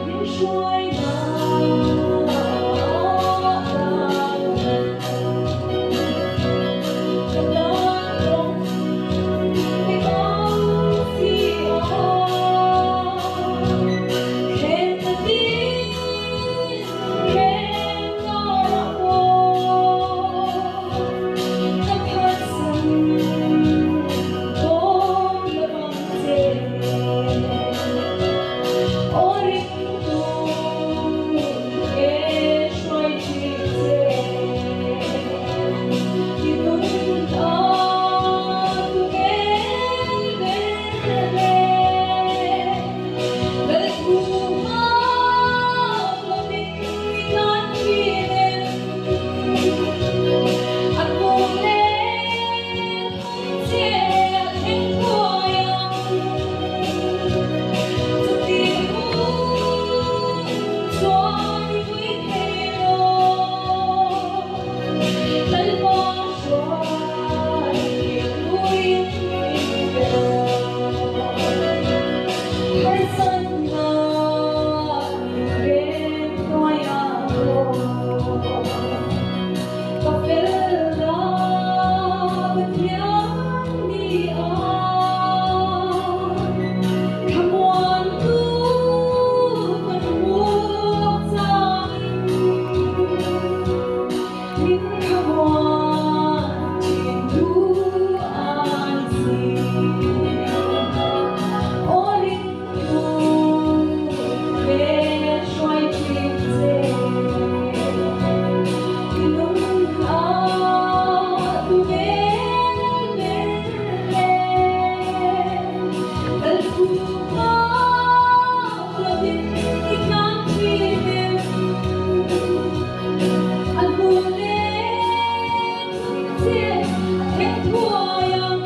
Min hruai dan ka tan kawng ni bang si a, khen na tin khen karah pawh ka phatsan tawp lovang che. Aw ringtu e hruai thin che, i nun a tu bel ber le, Lalthu hmak lovin i tlan thin em? A hmuh leh hun che a thleng thuai ang. Chutih hun chuan i vui thei lo. Lalpa hruai thei turin min pe rawh. Harsatna inrem hnuaiah pawh ka fel na Pathian ni a, thlamuantu kan hmuh changin min thlamuan thin tu a ni si. Aw ringtu he hruai thin che, i nun a tu bel ber le, kal thu nghak lovin i tlan thin em? A hmu leh hun che a thleng thuai ang.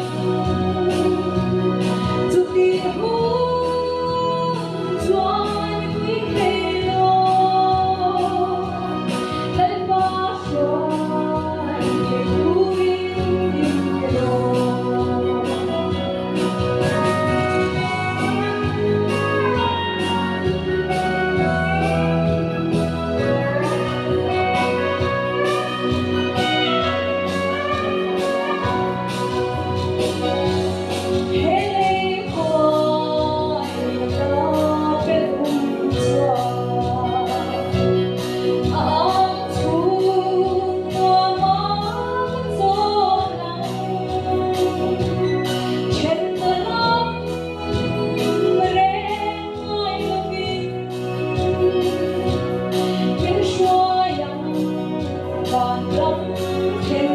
Chutih hun chuan i pui thei lo. Lalpa hruai thei turin min pe rawh. He lei huai a ka pel um chuan a ang chhung nuam a ka chawl ang. Thenna ram reng ngai lovin min hruai ang vanram thlen